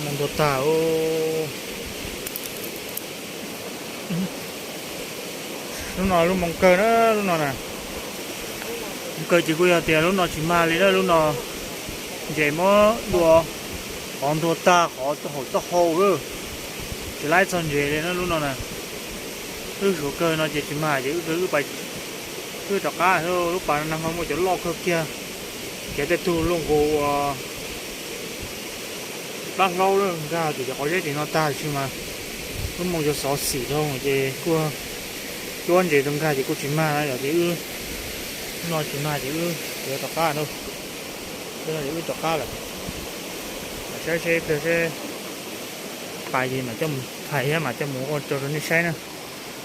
Moo ntuag tag. Lub no lub moo kawg na, lub no na. Moo kawg ces kuj yog tias lub no tsis mag li na, lub no ntses muab dua qhov ntuag tag, qhov haum taub hau lawm, tsis laib txog ntses li na lub no na. Wb suav kawg no ces tsis mag ces wb rov qab, lub pas no ho muaj cov loj kawg kiag, ces tej tug luaj nkaus ua plab hlaub lawm, nkag tim cov qhov zeb tim no tag, tiam sis mas lub moo cov xov xim dhau ces kuj cuab ntses rau nkag ces kuj tsis mag na yom. Ces wb, lub no tsis mag ces wb yuav rov qab na. Ces wb rov qab lawm, saib seb ib pliag seb pais ces mam coj mus phais thiab mam coj mus ua rau rau nej saib na.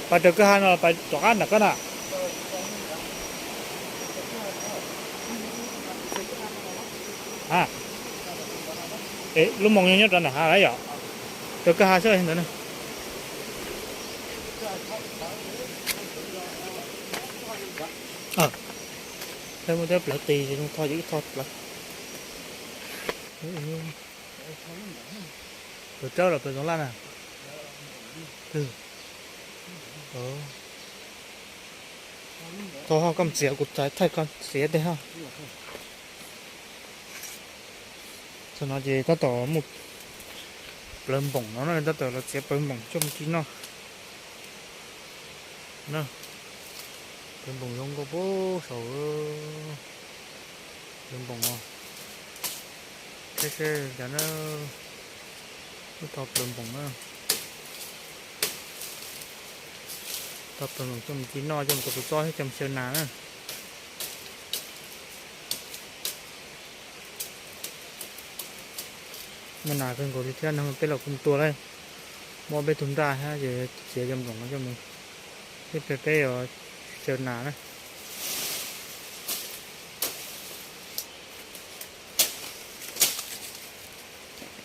Pais raws kwj ha no los pais rov qab nram koj na? Lub moo nyob rau nram hav lawm yom. Raws kwj ha xwb ntawd na. Peb muab tej plawv qis zoo tho ces wb tho plawv. Plawv tsawb los plawv zoo laj na? Tho ho koj mus txiav kuv thaij koj txiav tej ho. Txog no ces tab tom muaj plawv npoom no na, tab tom los txiav plawv npoom coj mus ci noj. Plawv npoom zoo nkauj puag saud. Plawv npoom os. Saib seb cas na. Wb tho plawv npoom na. Tho plawv npoom coj mus ci noj, coj mus rau kuv txob thiab coj mus xyaw nas na. Muaj nas kawg nkaus li thiab no, peb los kuj mus tua lawm. Muab peb tug nraj thiab ces txiav cov nploos no coj mus, peb peb yuav xyaw nas na.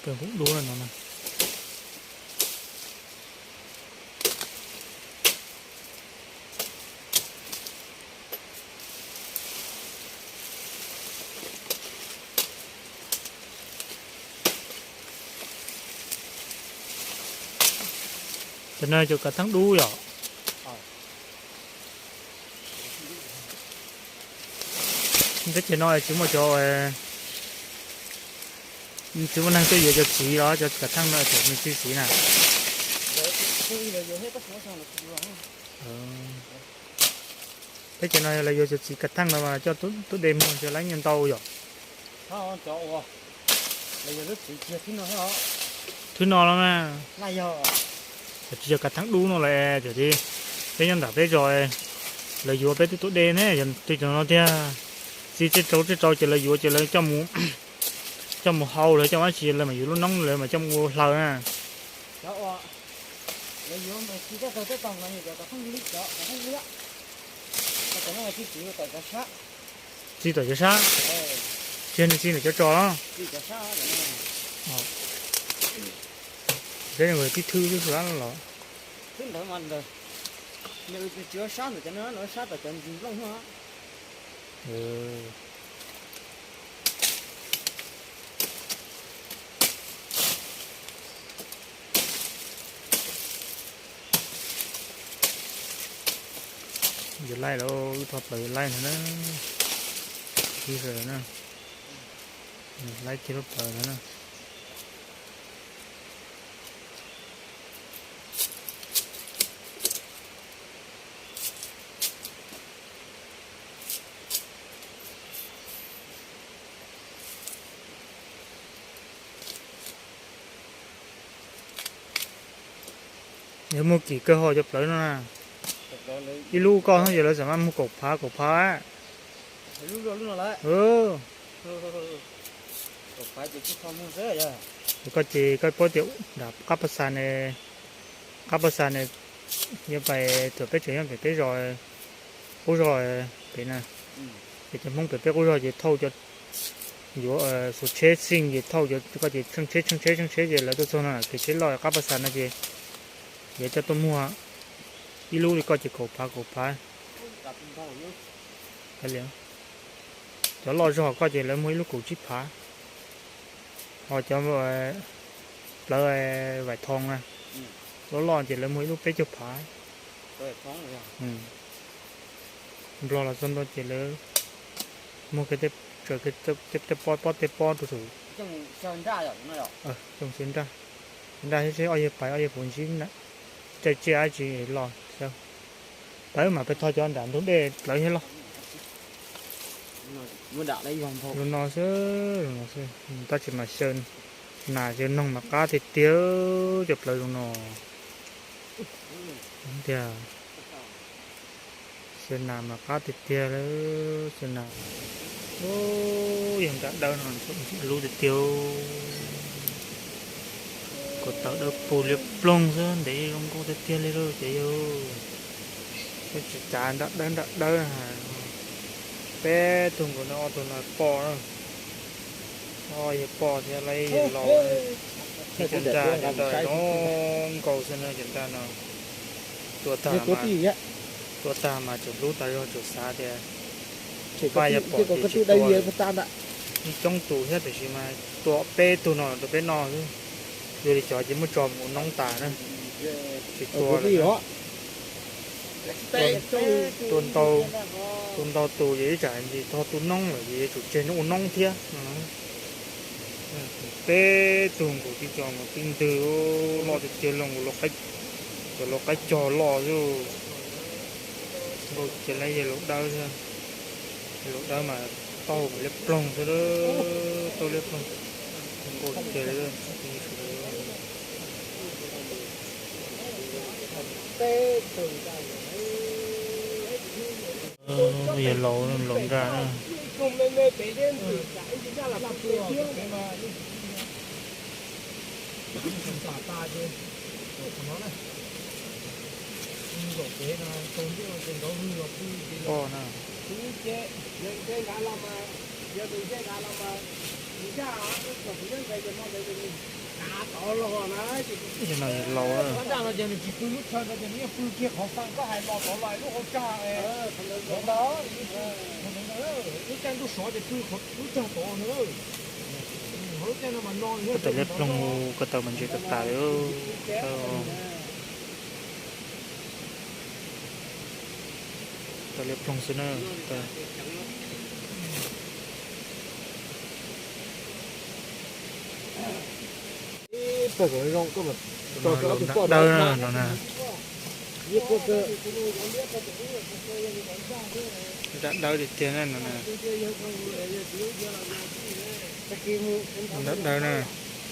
Kawg nkaus dub no na. Cov no cov kav theej dub yom. Teb chaws no tsis muaj cov, tsis muaj neeg tuaj yuav cov txiv los cov kav theej no thaum nws tsis siv na. Teb chaws no yog lawv yuav cov txiv kav theej no mas coj tuaj de muag cov lab nyiaj ntau yom. Thwb no los mas, tsis yog kav theej dub no lawm, peb nyob nram peb zos, lawv yuav peb twb tuaj de ne, tej cov no tiag, txiv tsib rau tsib rau ces lawv yuav ces lawv coj mus hau, lawv coj mus dab tsi lawv mam yuav lub noob lawv mam coj mus ua hlaws na. Txiv tom cov sab, tsis yog nws txiv ntawm cov tso los? Saib tib thwb xwb los? Yuav laij los wb tho plaws yuav laij ntag na. Laij kiag lub plaws ntag na. Yog muaj kim kawg ho cov plawv no na. Ib lub koj xwb ces lawv xam maj muag kaum phav kaum phav. Koj ces koj paub tias nram qab pas xas ne, qab pas xas ne, yog pais thaum peb tseem nyob pem peb zos, qub zos pem na, ces cov Hmoob pem peb qub zos ces thauj cov, yuav xuas tsheb xij ces thauj cov, koj ces tsheej tsheb tsheej tsheb tsheej tsheb ces lawv tuaj txog no kev tsheb loj qab pas xas no ces yuav coj tuaj muag ib lub li koj ces kaum phav kaum phav. Cov loj zog koj ces lawv muag ib lub kaum tsib phav. Ho cov Plawv Vais Thoo na, loj loj ces lawv muag ib lub peb caug phav. Nplog los txog ntua ces lawv muag kiag tej pob pob tej pob rau saum. Xyaw nraj, nraj thiab seb ob yawg pais ob yawg puas ntsib caij tsiaj dab tsi los xyaw. Plawv mas peb thov cov nram ntug dej plawv thiab los. Zoo no xwb, zoo no xwb, tab sis mas xyaw nas xyaw noog mas qab tiag tiag, cov plawv zoo no tiag. Xyaw nas mas qab tiag tiag lawm, xyaw nas. Yog nram dawb no ntxim hlub tiag tiag. Ko taw dawb paug liab ploog xwb, ntev zoo nkauj tiag tiag li lauj ces yog. Tsis cav nram dawb nram dawb. Peb tug nkaus no, ob tug no poj na. Ob yawg poj thiab lawv yawg laus. Cov nraj, cov nraj zoo nkauj xwb na, cov nraj no. Tua tag mas, tua tag mas tseem hlub tas zog, tseem xav tias pab yog pom ces tsis tua. Yeej coob tus thiab tiam sis mas tua peb tug no rau peb noj xwb. Yog li cov ces muab tso mus ua noob tas na, tsis tua lawm. Tua ntau, tua ntau tus ces ib tsam tsis txog tu noob lawm ces yuav tsum tseg ua noob thiab. Peb tug nkaus tib co mas tib ntwg loj tiag tiag, cov laus qaib cog loj xwb. Nkauj ces lawv yawg laus dawb, yawg laus dawb mas taub hau mas liab ploog xwb, taub liab ploog. Nkauj ces yawg laus, laus nraj na. Poj na. Yog no yawg laus. Ko taw liab ploog, ko taw mas ntse tas tas li. Taw liab ploog xwb na. Nraj dawb na no na. Nraj dawb tiag tiag na no na. Nraj dawb na,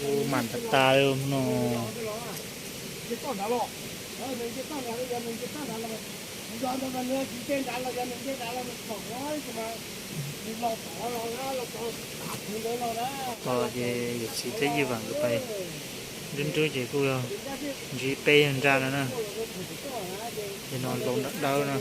ua mam tas tas li no. Ko ces yawm txiv thiab Yij Vam nkawd pais nrub nrub ces kuj yog ntsib peb yawg nraj no na. Yog no laus nraj dawb na.